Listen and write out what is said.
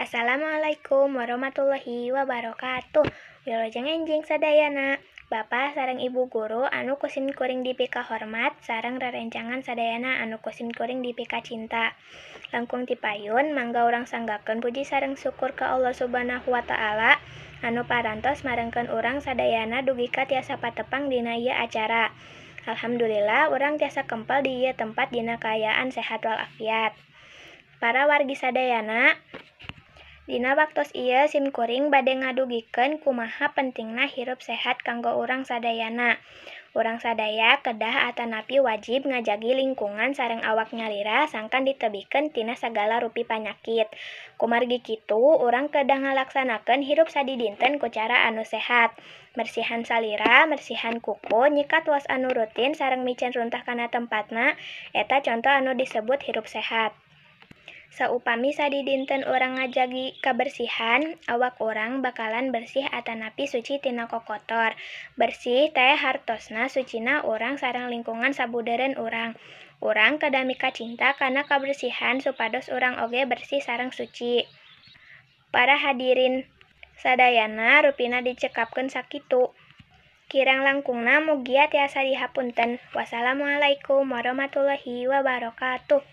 Assalamualaikum warahmatullahi wabarakatuh. Wilujeng enjing sadayana. Bapak sareng Ibu guru anu ku sim kuring dipikahormat sareng rerencangan sadayana anu ku sim kuring dipikacinta. Langkung ti payun mangga urang sanggakeun puji sareng syukur ka Allah Subhanahu wa taala anu parantos marengkeun urang sadayana dugi ka tiasa patepang dina ieu acara. Alhamdulillah urang tiasa kempel di ieu tempat dina kaayaan sehat walafiat. Para wargi sadayana, dina waktos ieu sim kuring bade ngadugikeun kumaha pentingna hirup sehat kanggo urang sadayana. Urang sadaya kedah atanapi wajib ngajagi lingkungan sareng awak nyalira sangkan ditebihkeun tina sagala rupi panyakit. Kumargi kitu urang kedah ngalaksanakeun hirup sadidinten ku cara anu sehat. Mersihan salira, mersihan kuku, nyikat waos anu rutin sareng miceun runtah kana tempatna eta conto anu disebut hirup sehat. Saupami sadidinten urang ngajagi kabersihan, awak urang bakalan bersih atanapi suci tina kokotor. Bersih teh hartosna sucina urang sareng lingkungan sabudeureun urang. Urang kedah mikacinta kana kabersihan supados urang oge bersih sareng suci. Para hadirin sadayana rupina dicekapkeun sakitu. Kirang langkungna mugia tiasa dihapunten. Wassalamualaikum warahmatullahi wabarakatuh.